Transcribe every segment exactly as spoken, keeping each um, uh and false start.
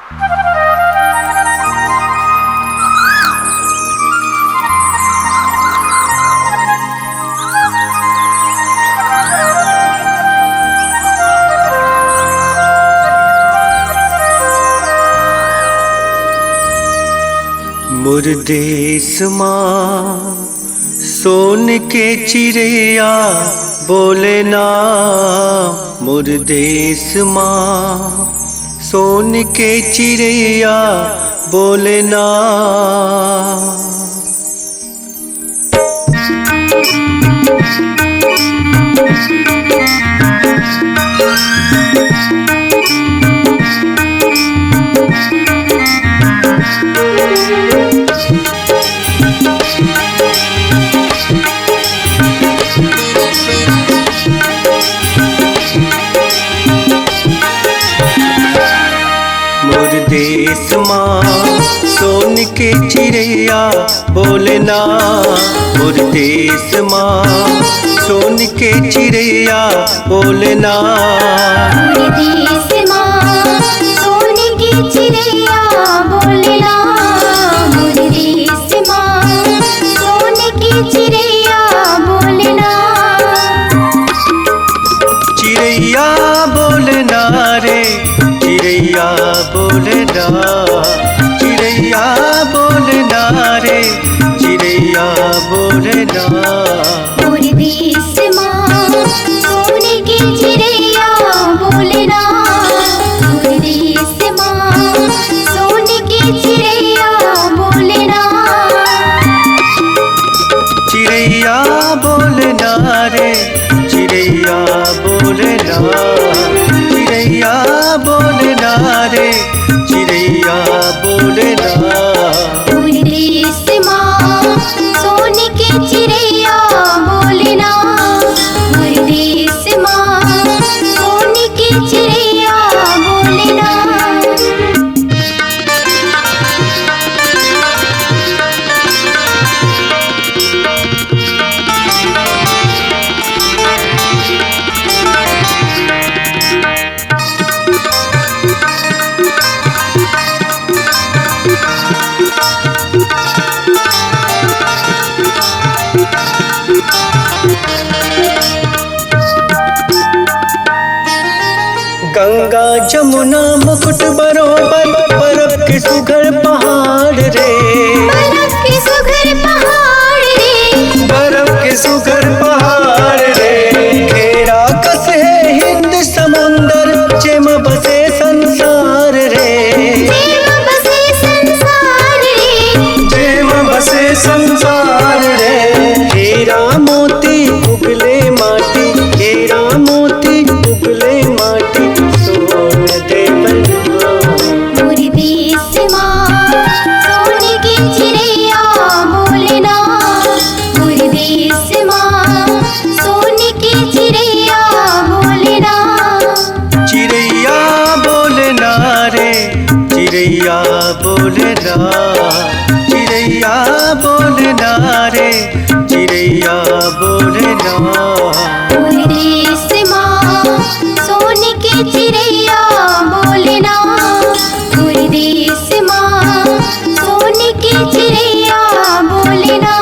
मोर देश मा सोन के चिरैया बोले ना, मोर देश मा सोन के चिरैया बोले ना। मोर देश मा सोन के चिरैया बोले ना, मोर देश मा सोन के चिरैया बोले ना। मोर देश मा सोन के चिरैया बोले ना, मोर देश मा सोन के चिरैया बोले ना। चिरैया बोले ना रे, चिरैया बोले ना, चिरैया बोले ना रे, चिरैया बोले ना। मोर देश मा सोन के चिरैया बोले ना, मोर देश मा सोन के चिरैया बोले ना। चिरैया बोले ना रे, चिरैया बोले ना, चिरैया बोले ना रे, चिरैया बोले ना। मोर देश मा सोन के चिरैया बोले ना, मोर देश मा सोन के चिरैया बोले ना। गंगा जमुना मुकुट बरोबर, बरफ के सुघर पहाड़ रे। बरफ के सुघर पहाड़ रे। बरफ के सुघर पहाड़ रे। घेरा कस हे हिंद समुंदर, जेमा बसे संसार रे। जेमा बसे संसार रे। जेमा बसे संसार रे। हीरा मोती उगले माटी, हीरा मोती उगले माटी, सोन देवल ना। मोर देश मा सोन के चिरैया बोले ना, मोर देश मा सोन के चिरैया बोले ना। चिरैया बोले ना रे, चिरैया बोले ना, चिरैया बोले ना रे, चिरैया बोले ना। मोर देश मा सोन के चिरैया बोले ना, मोर देश मा सोन के चिरैया बोले ना।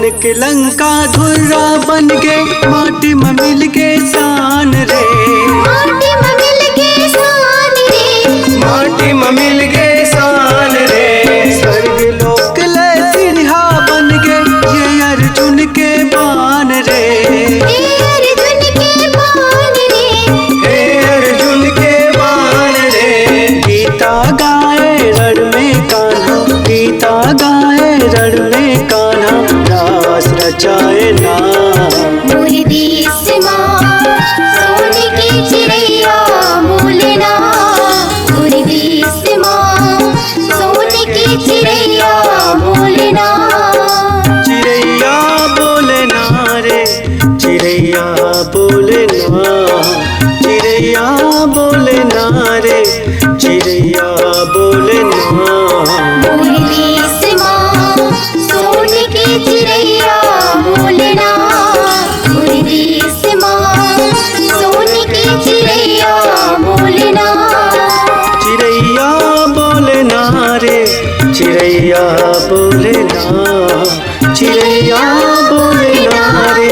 एक लंका धुर्रा बन के माटी म मिल के शान रे। माटी म मिल के शान रे। माटी म मिल के शान रे। स्वर्ग लोक ले सिरहा बन के ये अर्जुन के बान रे। ये अर्जुन के बान रे। हे अर्जुन के बान रे। गीता गाए रण में कान्हा, गीता गाए रण में कान्हा, रास रचाए ना। मोर देश माँ सोने के चिड़ैया बोले ना। मोर देश माँ सोने के चिड़ैया बोले ना। चिड़ैया बोले ना रे, चिड़ैया बोले ना। चिड़ैया बोले ना रे, चिड़ैया बोले ना। मोर देश माँ सोने के चिड़ैया बोले ना। मोर देश माँ सोने के चिड़ैया बोले ना। चिड़ैया बोले ना रे, चिड़ैया बोले ना। चिड़ैया बोले ना रे,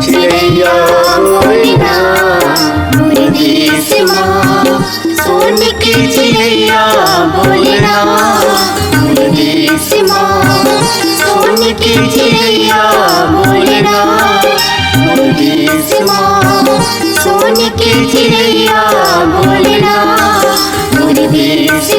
चिड़ैया बोले ना। मोर देश माँ सोने के चिड़ैया बोले ना। मोर देश माँ सोने के चिड़ैया बोले ना। मोर देश माँ सोने के चिड़ैया बोले ना। मोर देश